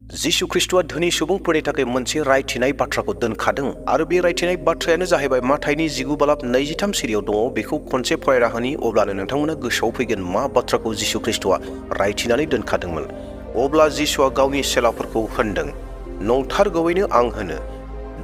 जिशु ख्रिस्टआ धोनि सुबुंफोरनि थाखाय मोनसे रायथिनाय बाथ्राखौ दोनखादों आरो बे रायथिनाय बाथ्रायानो जाहैबाय माथाइनि 19:23 सिरियाव दङ। बेखौ खनसे फरायना होनि अब्लानो नोंथांमोना गोसोआव फैगोन मा बाथ्राखौ जिशु ख्रिस्टआ रायथिनानै दोनखादोंमोन। अब्ला जिशुआ गावनि सेलाफोरखौ होनदों, नंथारगौयैनो आं होनो,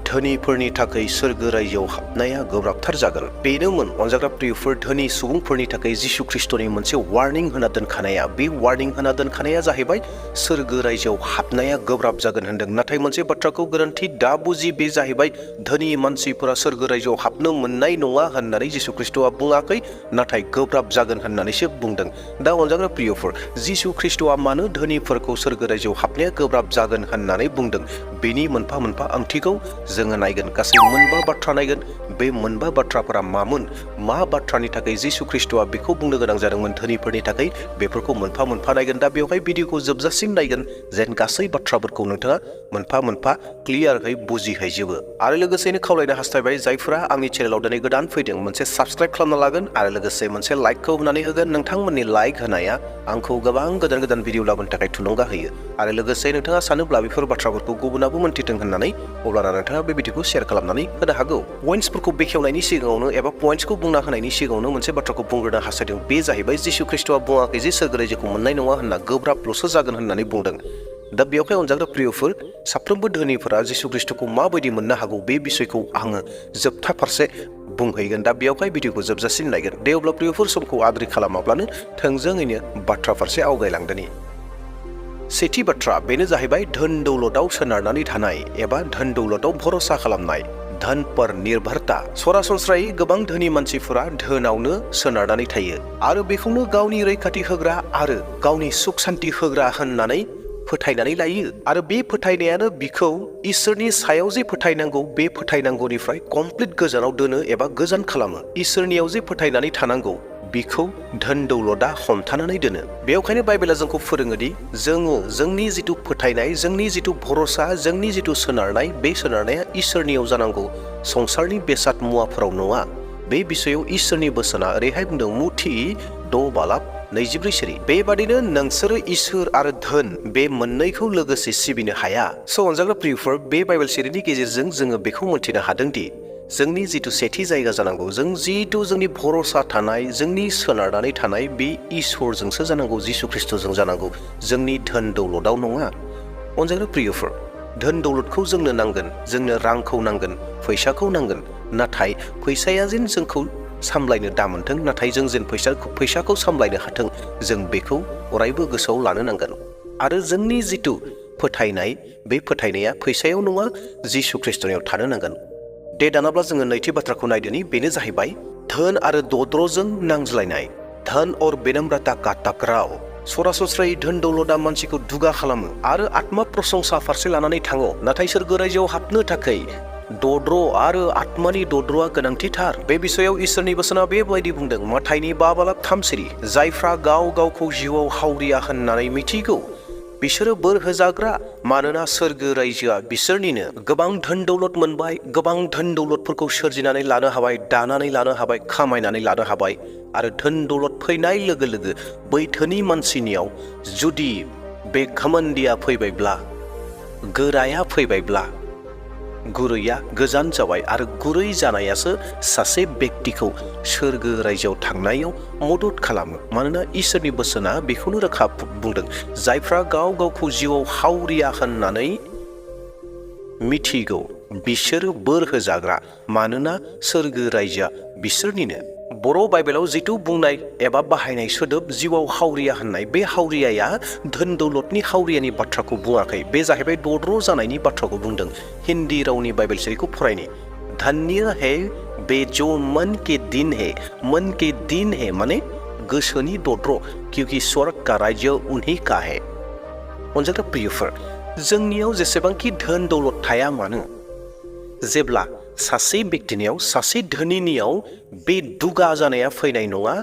धोनिफोरनि थाखाय सोरगो रायजोआव हाबनाया गोब्राबथार जागोन। बेनोमोन अनजाग्रा प्रियफोर, धोनि सुबुंफोरनि थाखाय जिशु ख्रिस्टनि मोनसे वार्निं होना दोनखानाया। बे वार्निं होना दोनखानाया जाहैबाय सोरगो रायजोआव हाबनाया गोब्राब जागोन होनदों। नाथाय मोनसे बाथ्राखौ गोरोन्थि दा बुजि, बे जाहैबाय धोनि मानसिफोरा सोरगो रायजोआव हाबनो मोननाय नङा होननानै जिशु ख्रिस्टआ बुङाखै, नाथाय गोब्राब जागोन होननानैसो बुंदों। दा अनजाग्रा प्रियफोर, जिशु ख्रिस्टआ मानो धोनिफोरखौ सोरगो रायजोआव हाबनाया गोब्राब जागोन होननानै बुंदों, बेनि मोनफा मोनफा ओंथिखौ जोङो नायगोन। गासै मोनबा बाथ्रा नायगोन। बे मोनबा बाथ्राफोरा मामोन, मा बाथ्रानि थाखाय जिशु ख्रिस्टआ बेखौ बुंनो गोनां जादोंमोन धोनिफोरनि थाखाय, बेफोरखौ मोनफा मोनफा नायगोन। दा बेवहाय भिडिअखौ जोबजासिम नायगोन जेन गासै बाथ्राफोरखौ नोंथाङा मोनफा मोनफा क्लियारहै बुजिहैजोबो। आरो लोगोसेनो खावलायनो हास्थायबाय, जायफोरा आंनि चेनेलाव दिनै गोदान फैदों, मोनसे साबस्क्राइब खालामना लागोन आरो लोगोसे मोनसे लाइकखौ होनानै होगोन। नोंथांमोननि लाइक होनाया आंखौ गोबां गोदान गोदान भिडिअ लाबोनो थाखाय थुलुंगा होयो। आरो लोगोसे नोंथाङा सानोब्ला बेफोर बाथ्राफोरखौ गुबुनाबो मोन्थिथों होननानै, अब्लाना नोंथाङा बे भिडिअखौ शेयार खालामनानै होनो हागौ। पइन्ट्सफोरखौ बेखेवनायनि सिगाङावनो एबा पइन्ट्सखौ बुंना होनायनि सिगाङावनो मोनसे बाथ्राखौ बुंग्रोनो हास्थायदों। बे जाहैबाय जिशु ख्रिस्टआ बुङाखै जे सोरगो रायजोखौ मोननाय नङा होनना, गोब्राबल'सो जागोन होननानै बुंदों। दा बेवहाय अनजाग्रा प्रियफोर, साफ्रोमबो धोनिफोरा जिशु ख्रिस्टखौ माबायदि मोननो हागौ बे बिसयखौ आङो जोबथा फारसे बुंहैगोन। दा बेवहाय भिडिअखौ जोबजासिम नायगोन। दे अब्ला प्रियफोर, समखौ आद्रि खालामाब्लानो थोंजोङैनो बाथ्रा फारसे आवगायलांदोनि। सेथि बाथ्रा बेनो जाहैबाय धोन दौलतआव सोनारनानै थानाय एबा धोन दौलतआव भरोसा खालामनाय। धन पर निर्भरता। सरासनस्रायै गोबां धोनि मानसिफोरा धोनावनो सोनारनानै थायो आरो बेखौनो गावनि रैखाथि होग्रा आरो गावनि सुख सान्ति होग्रा होननानै फोथायनानै लायो। आरो बे फोथायनायानो बिखौ इसोरनि सायाव जे फोथायनांगौ, बे फोथायनांगौनिफ्राय कमप्लिट गोजानाव दोनो एबा गोजान खालामो। इसोरनियाव जे फोथायनानै थानांगौ, बिखौ धोन दौलतआ हमथानानै दोनो। बेवखायनो बाइबेला जोंखौ फोरोङोदि जोङो जोंनि जिथु फोथायनाय, जोंनि जिथु भरोसा, जोंनि जिथु सोनारनाय, बे सोनारनाया इसोरनियाव जानांगौ, संसारनि बेसाद मुवाफोराव नङा। बे बिसयाव इसोरनि बोसोना ओरैहाय बुंदों, मुथि 6:24 सिरि। बेबादिनो नोंसोरो इसोर आरो धोन बे मोननैखौ लोगोसे सिबिनो हाया। अनजाग्रा प्रियफोर, बे बाइबेल सिरिनि गेजेरजों जोङो बेखौ मोन्थिनो हादोंदि जोंनि जिथु सेथि जायगा जानांगौ, जों जिथु जोंनि भरोसा थानाय, जोंनि सोनारनानै थानाय, बे इसोरजोंसो जानांगौ, जिशु ख्रिस्टजों जानांगौ, जोंनि धोन दौलतआव नङा। अनजाग्रा प्रियफोर, धोन दौलतखौ जोंनो नांगोन, जोंनो रांखौ नांगोन, फैसाखौ नांगोन। नाथाय फैसाया जेन जोंखौ सामलायनो दामोनथों, नाथाय जों जेन फैसाखौ सामलायनो हाथों, जों बेखौ अरायबो गोसोआव लानो नांगोन। आरो जोंनि जिथु फोथायनाय, बे फोथायनाया फैसायाव नङा, जिशु ख्रिस्टनियाव थानो नांगोन। दे दानाब्ला जोङो नैथि बाथ्राखौ नायदोनि। बेनो जाहैबाय धोन आरो दद्रजों नांज्लायनाय। धन और बेनम्रता का टकराव। सरासनस्रायै धोन दौलतआ मानसिखौ दुगा खालामो आरो आत्मा प्रशंसा फारसे लानानै थाङो। नाथाय सोरगो रायजोआव हाबनो थाखाय दद्र आरो आत्मानि दद्रआ गोनांथिथार। बे बिसयाव इसोरनि बोसोना बेबायदि बुंदों, माथाइनि 5:3 सिरि। जायफ्रा गाव गावखौ जिउआव हावरिया होननानै मिथिगौ, बिसोरो बोर होजाग्रा, मानोना सोरगो रायजोआ बिसोरनिनो। गोबां धोन दौलत मोनबाय, गोबां धोन दौलतफोरखौ सोरजिनानै लानो हाबाय, दानानै लानो हाबाय, खामायनानै लानो हाबाय। आरो धोन दौलत फैनाय लोगो लोगो बै धोनि मानसिनियाव जुदि बे घमण्डिया फैबायब्ला, गोराया फैबायब्ला, गुरैया गोजान जाबाय। आरो गुरै जानायासो सासे बेक्तिखौ सोरगो रायजोआव थांनायाव मदद खालामो। मानोना इसोरनि बोसोना बेखौनो रोखा बुंदों, जायफ्रा गाव गावखौ जिउआव हावरिया होननानै मिथिगौ, बिसोरो बोर होजाग्रा, मानोना सोरगो रायजोआ बिसोरनिनो। बर' बाइबेलाव जिथु बुंनाय एबा बाहायनाय सोदोब जिउआव हावरिया होननाय, बे हावरियाया धोन दौलतनि हावरियानि बाथ्राखौ बुङाखै, बे जाहैबाय दद्र जानायनि बाथ्राखौ बुंदों। हिन्दी रावनि बाइबेल सिरिखौ फरायनि। धन्य है बे जो मन के दिन है। मन के दिन है माने गोसोनि दद्र, क्योंकि स्वर्ग का राज्य उन्हीं का है। अनजाग्रा प्रियफोर, जोंनियाव जेसेबांखि धोन दौलत थाया मानो, जेब्ला सासे बेक्तिनियाव, सासे धोनिनियाव बे दुगा जानाया फैनाय नङा,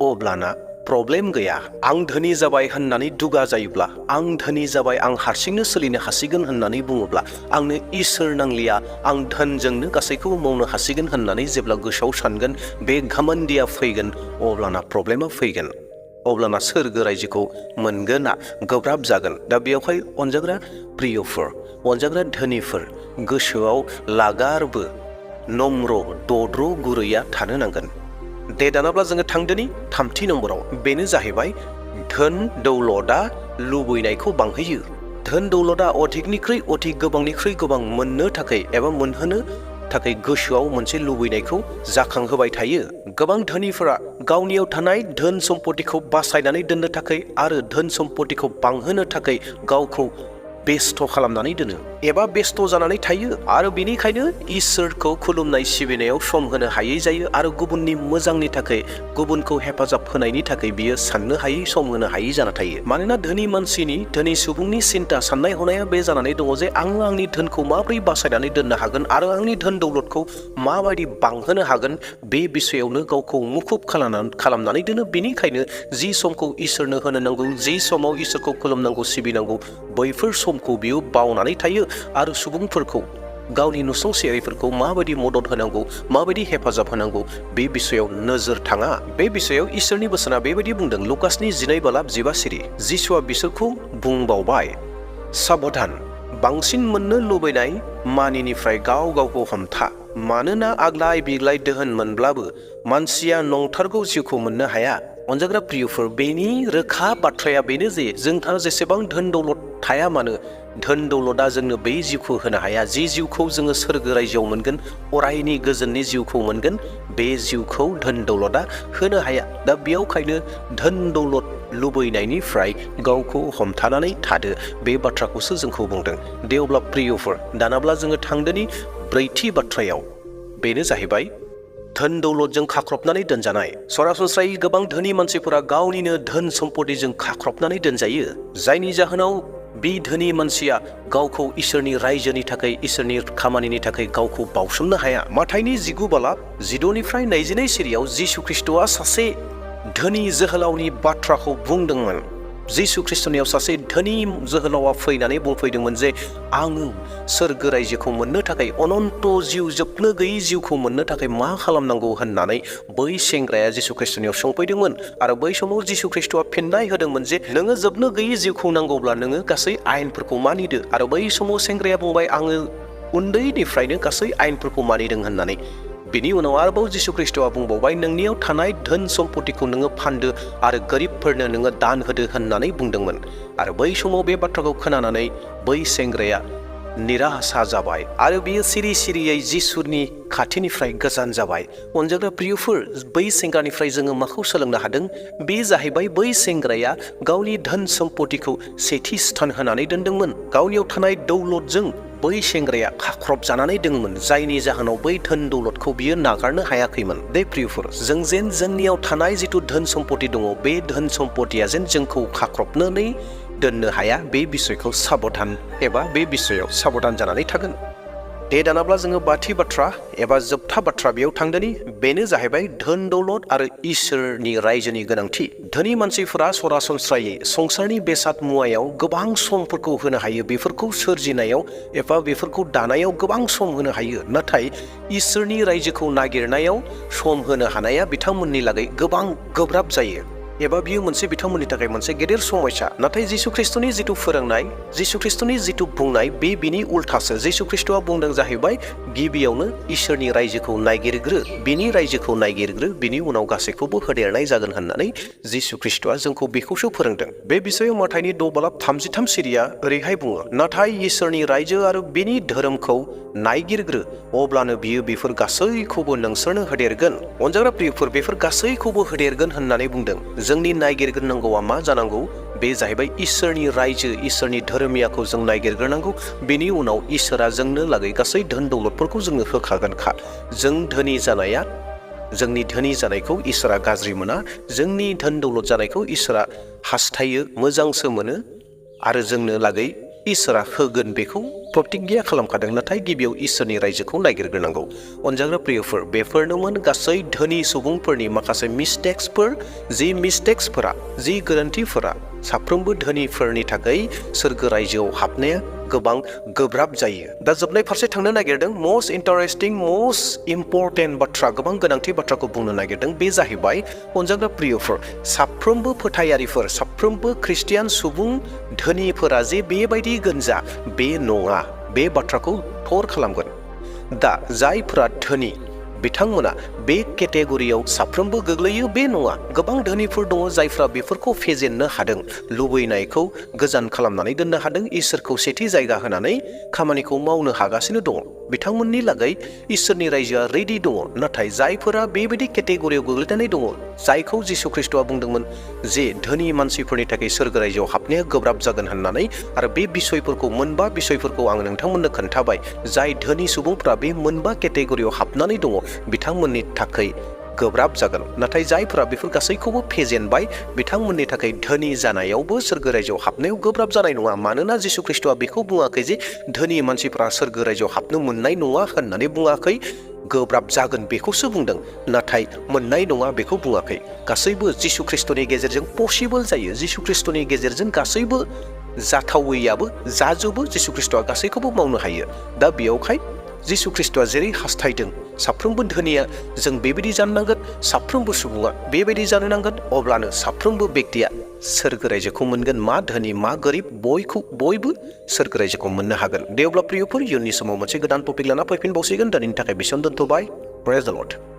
अब्लाना प्रब्लेम गैया। आं धोनि जाबाय होननानै दुगा जायोब्ला, आं धोनि जाबाय, आं हारसिंनो सोलिनो हासिगोन होननानै बुङोब्ला, आंनो इसोर नांलिया, आं धोनजोंनो गासैखौबो मावनो हासिगोन होननानै जेब्ला गोसोआव सानगोन, बे घमण्डिया फैगोन, अब्लाना प्रब्लेमा फैगोन। अब्लाना सोरगो रायजोखौ मोनगोना गोब्राब जागोन। दा बेयावहाय अनजाग्रा प्रियफोर, अनजाग्रा धोनिफोर, गोसोआव लागारबो नम्र दद्र गुरैया थानो नांगोन। दे दानाब्ला जोङो थांदोनि थामथि नम्बराव, बेनो जाहैबाय धोन दौलदा लुबैनायखौ बांहोयो। धोन दौलदा अधिकनिख्रुइ अधिक गोबांनिख्रुइ गोबां मोननो थाखाय एबा मोनहोनो थाखाय गोसोआव मोनसे लुबैनायखौ जाखांहोबाय थायो। गोबां धोनिफोरा गावनियाव थानाय धोन सम्पतिखौ बासायनानै दोननो थाखाय आरो धोन सम्पतिखौ बांहोनो थाखाय गावखौ बेस्थ खालामनानै दोनो एबा बेस्थ जानानै थायो आरो बेनिखायनो इसोरखौ खुलुमनाय सिबिनायाव सम होनो हायै जायो आरो गुबुननि मोजांनि थाखाय, गुबुनखौ हेफाजाब होनायनि थाखाय बियो साननो हायै, सम होनो हायै जाना थायो। मानोना धोनि मानसिनि, धोनि सुबुंनि सिन्ता साननाय हनाया बे जानानै दङ जे आङो आंनि धोनखौ माबोरै बासायनानै दोननो हागोन आरो आंनि धोन दौलतखौ माबायदि बांहोनो हागोन बे बिसयावनो गावखौ मुखुब खालामनानै दोनो। बेनिखायनो जि समखौ इसोरनो होनो नांगौ, जि समाव इसोरखौ खुलुमनांगौ, सिबिनांगौ, बैफोर समखौ बियो बावनानै थायो आरो सुबुंफोरखौ, गावनि नसुंसेयारिफोरखौ माबायदि मदद होनांगौ, माबायदि हेफाजाब होनांगौ बे बिसयाव नोजोर थाङा। बे बिसयाव इसोरनि बोसोना बेबायदि बुंदों, लुकासनि 12:12 सिरि, जिसुआ बिसोरखौ बुंबावबाय, साबधान, बांसिन मोननो लुबैनाय मानिनिफ्राय गाव गावखौ हमथा। मानोना आग्लाय बिग्लाय दोहोन मोनब्लाबो मानसिया नंथारगौ जिउखौ मोननो हाया। अनजाग्रा प्रियफोर, बेनि रोखा बाथ्राया बेनो जे जोंहा जेसेबां धोन दौलत थाया मानो, धोन दौलतआ जोंनो बे जिउखौ होनो हाया। जि जिउखौ जोङो सोरगो रायजोआव मोनगोन, अरायनि गोजोननि जिउखौ मोनगोन, बे जिउखौ धोन दौलतआ होनो हाया। दा बेयावखायनो धोन दौलत लुबैनायनिफ्राय गावखौ हमथानानै थादो, बे बाथ्राखौसो जोंखौ बुंदों। दे अब्ला प्रियफोर, दानाब्ला जोङो थांदोनि ब्रैथि बाथ्रायाव, बेनो जाहैबाय धोन दौलतजों खाख्रबनानै दोनजानाय। सरासनस्रायै गोबां धोनि मानसिफोरा गावनिनो धोन सम्पतिजों खाख्रबनानै दोनजायो, जायनि जाहोनाव बे धोनि मानसिया गावखौ इसोरनि रायजोनि थाखाय, इसोरनि खामानिनि थाखाय गावखौ बावसोमनो हाया। माथाइनि 19:16-22 सिरियाव जिसु ख्रिस्ट'आ सासे धोनि जोहोलावनि बाथ्राखौ बुंदोंमोन। जिसु ख्रिस्ट'नियाव सासे धोनि जोहोलावा फैनानै बुंफैदोंमोन जे आङो सोरगो रायजोखौ मोननो थाखाय, अनन्त जिउ, जोबनो गैयै जिउखौ मोननो थाखाय मा खालामनांगौ होननानै बै सेंग्राया जिसु ख्रिस्ट'नियाव सोंफैदोंमन। आरो बै समाव जिसु ख्रिस्ट'आ फिननाय होदोंमोन जे नोङो जोबनो गैयै जिउखौ नांगौब्ला नोङो गासै आयेनफोरखौ मानिदो। आरो बै समाव सेंग्राया बुंबाय, आङो उन्दैनिफ्रायनो गासै आयेनफोरखौ मानिदों होननानै। बिनि उनाव आरोबाव जिसु ख्रिस्ट'आ बुंबावबाय, नोंनियाव थानाय धोन सम्पतिखौ नोङो फानदो आरो गोरिबफोरनो नोङो दान होदो होननानै बुंदोंमोन। आरो बै समाव बे बाथ्राखौ खोनानानै बै सेंग्राया निराशा जाबाय आरो बियो सिरि सिरियै जिसुनि खाथिनिफ्राय गोजान जाबाय। अनजाग्रा प्रियफोर, बै सेंग्रानिफ्राय जोङो माखौ सोलोंनो हादों? बे जाहैबाय बै सेंग्राया गावनि धोन सम्पतिखौ सेथि स्थान होनानै दोनदोंमोन। गावनियाव थानाय दौलतजों बै सेंग्राया खाख्रब जानानै दंमोन, जायनि जाहोनाव बै धोन दौलतखौ बियो नागारनो हायाखैमोन। दे प्रियफोर, जों जेन जोंनियाव थानाय जिथु धोन सम्पति दङ, बे धोन सम्पतिया जेन जोंखौ खाख्रबनानै दोननो हाया, बे बिसयखौ साबधान एबा बे बिसयाव साबधान जानानै थागोन। दे दानाब्ला जोङो बाथि बाथ्रा एबा जोबथा बाथ्रा बेयाव थांदोनि, बेनो जाहैबाय धोन दौलत आरो इसोरनि रायजोनि गोनांथि। धोनि मानसिफोरा सरासनस्रायै संसारनि बेसाद मुवायाव गोबां समफोरखौ होनो हायो, बेफोरखौ सोरजिनायाव एबा बेफोरखौ दानायाव गोबां सम होनो हायो। नाथाय इसोरनि रायजोखौ नागिरनायाव सम होनो हानाया बिथांमोननि लागै गोबां गोब्राब जायो एबा बियो मोनसे बिथांमोननि थाखाय मोनसे गेदेर समस्या। नाथाय जिसु ख्रिस्ट'नि जिथु फोरोंनाय, जिसु ख्रिस्ट'नि जिथु बुंनाय, बे बिनि उल्थासो। जिसु ख्रिस्ट'आ बुंदों जाहैबाय, गिबियावनो इसोरनि रायजोखौ नागिरग्रो, बिनि रायजोखौ नागिरग्रो, बिनि उनाव गासैखौबो होदेरनाय जागोन होननानै जिसु ख्रिस्ट'आ जोंखौ बेखौसो फोरोंदों। बे बिसयाव माथाइनि 6:33 सिरिया ओरैहाय बुङो, नाथाय इसोरनि रायजो आरो बिनि धोरोमखौ नायगिरग्रो, अब्लानो बियो बेफोर गासैखौबो नोंसोरनो होदेरगोन। अनजाग्रा प्रियफोर, बेफोर गासैखौबो होदेरगोन होननानै बुंदों। जोंनि नायगिरग्रोनांगौआ मा जानांगौ? बे जाहैबाय इसोरनि रायजो, इसोरनि धोरोमियाखौ जों नायगिरग्रोनांगौ। बेनि उनाव इसोरा जोंनो लागै गासै धोन दौलतफोरखौ जोंनो होखागोनखा। जों धोनि जानाया, जोंनि धोनि जानायखौ इसोरा गाज्रि मोना, जोंनि धोन दौलत जानायखौ इसोरा हास्थायो, मोजांसो मोनो आरो जोंनो लागै इसोरा होगोन बेखौ प्रतिज्ञा खालामखादों। नाथाय गिबियाव इसोरनि रायजोखौ नागिरग्रोनांगौ। अनजाग्रा प्रियफोर, बेफोरनोमोन गासै धोनि सुबुंफोरनि माखासे मिस्टेक्सफोर, जि गोरोन्थिफोरा साफ्रोमबो धोनिफोरनि थाखाय सोरगो रायजोआव हाबनाया गोबां गोब्राब जायो। दा जोबनाय फारसे थांनो नागिरदों। मोस्ट इन्टारेस्टिं मोस्ट इम्परटेन्ट बाथ्रा, गोबां गोनांथि बाथ्राखौ बुंनो नागिरदों। बे जाहैबाय अनजाग्रा प्रियफोर, साफ्रोमबो फोथायारिफोर, साफ्रोमबो ख्रिस्टियान सुबुं धोनिफोरा जे बेबायदि गोनजा, बे नङा। बे बाथ्राखौ थर खालामगोन। दा जायफोरा धोनि बिथांमोना बे केटेगरियाव साफ्रोमबो गोग्लैयो बे नङा। गोबां धोनिफोर दङ जायफ्रा बेफोरखौ फेजेननो हादों, लुबैनायखौ गोजान खालामनानै दोननो हादों, इसोरखौ सेथि जायगा होनानै खामानिखौ मावनो हागासिनो दङ। बिथांमोननि लागै इसोरनि रायजोआ रेडि दङ। नाथाय जायफोरा बेबायदि केटेगरियाव गोग्लैनानै दङ, जायखौ जिसु ख्रिस्ट'आ बुंदोंमोन जे धोनि मानसिफोरनि थाखाय सोरगो रायजोआव हाबनाया गोब्राब जागोन होननानै, आरो बे बिसयफोरखौ मोनबा बिसयफोरखौ आं नोंथांमोननो खोन्थाबाय। जाय धोनि सुबुंफ्रा बे मोनबा केटेगरियाव हाबनानै दङ बिथांमोननि थाखाय गोब्राब जागोन। नाथाय जायफोरा बेफोर गासैखौबो फेजेनबाय बिथांमोननि थाखाय धोनि जानायावबो सोरगो रायजोआव हाबनायाव गोब्राब जानाय नङा। मानोना जिसु ख्रिस्ट'आ बेखौ बुङाखै जे धोनि मानसिफ्रा सोरगो रायजोआव हाबनो मोननाय नङा होननानै बुङाखै, गोब्राब जागोन बेखौसो बुंदों। नाथाय मोननाय नङा बेखौ बुङाखै। गासैबो जिसु ख्रिस्ट'नि गेजेरजों पसिबोल जायो। जिसु ख्रिस्ट'नि गेजेरजों गासैबो जाथावैयाबो जाजोबो। जिसु ख्रिस्ट'आ गासैखौबो मावनो हायो। दा बेयावखाय जिसु ख्रिस्ट'आ जेरै हास्थायदों साफ्रोमबो धोनिया जों बेबायदि जानो नांगोन, साफ्रोमबो सुबुङा बेबायदि जानो नांगोन। अब्लानो साफ्रोमबो व्यक्तिया सोरगो रायजोखौ मोनगोन। मा धोनि मा गोरिब बयबो सोरगो रायजोखौ मोननो हागोन। दे अब्ला प्रियफोर, इयुननि समाव मोनसे गोदान टपिक लाना फैफिनबावसिगोन। दिनैनि थाखाय बेसेयावनो दोनथ'बाय। प्रेज द लर्ड।